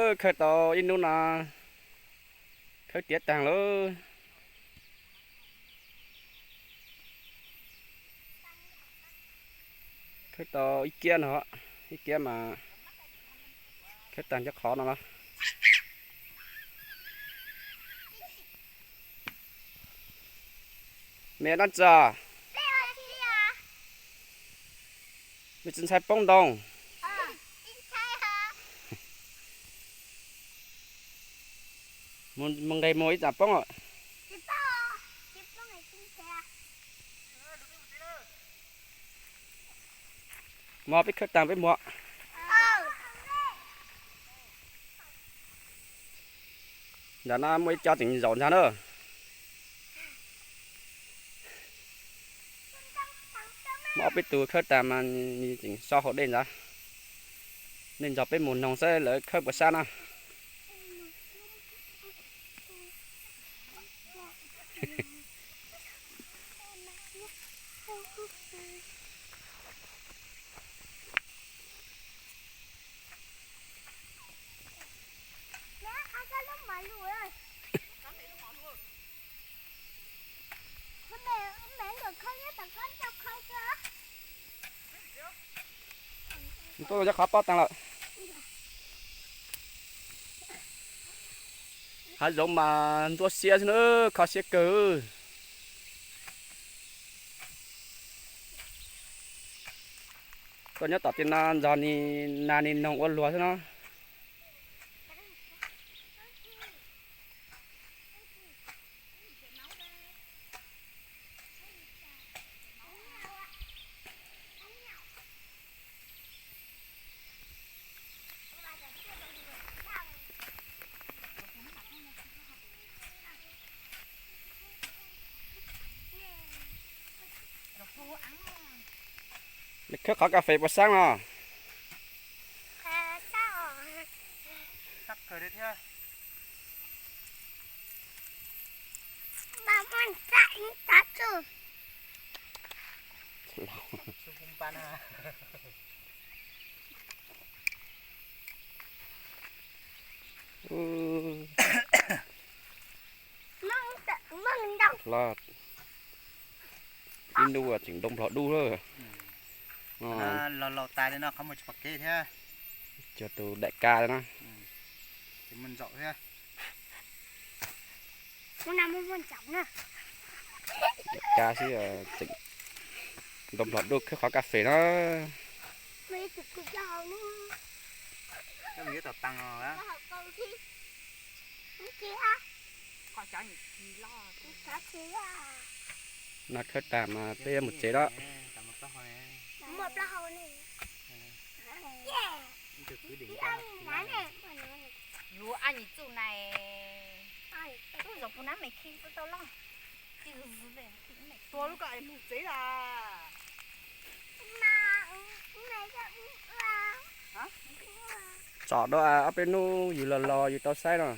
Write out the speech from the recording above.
Khawb tau ib hnub no, khawb tiav taag lawm. Khawb tau ib kiab no, ib kiab mas khawb taag cov qhov no los. Mej dab tsi? Mej tsi ntshai poob ntoo? Mus nqes mus ib tsam poob. Mog, peb khawb taag peb mus. Ntawm no muaj ib co tseem zaum ntag na. Muaj ob peb tug khawb taag mas tseem so hauv dej ntag. Nej nrog peb mus noog saib lawv khawb puas sab na. Tuaj cov qhov pob taag lawm. Hav zoov mas ntsuab xiab xwb na, kho siab kawg. Tuaj nyob tom tej no nrog nas nis noog ua luag xwb no. Khawb qhov kas fes puas sab no? Ib hnub tseem ntoo nplog dub lawm. Laus laus tas li no qhov muag tsis pom kev thiab. Cog tus daim ka na. Daim ka xwb, tseem ntoo nplog dub khawb qhov kas fes na. No khawb tag mas peb yuav mus tsev lawm. Tua lub ko es mus tsev lawm. Tsom dua ob peb hnub yus los los yus tau saib no.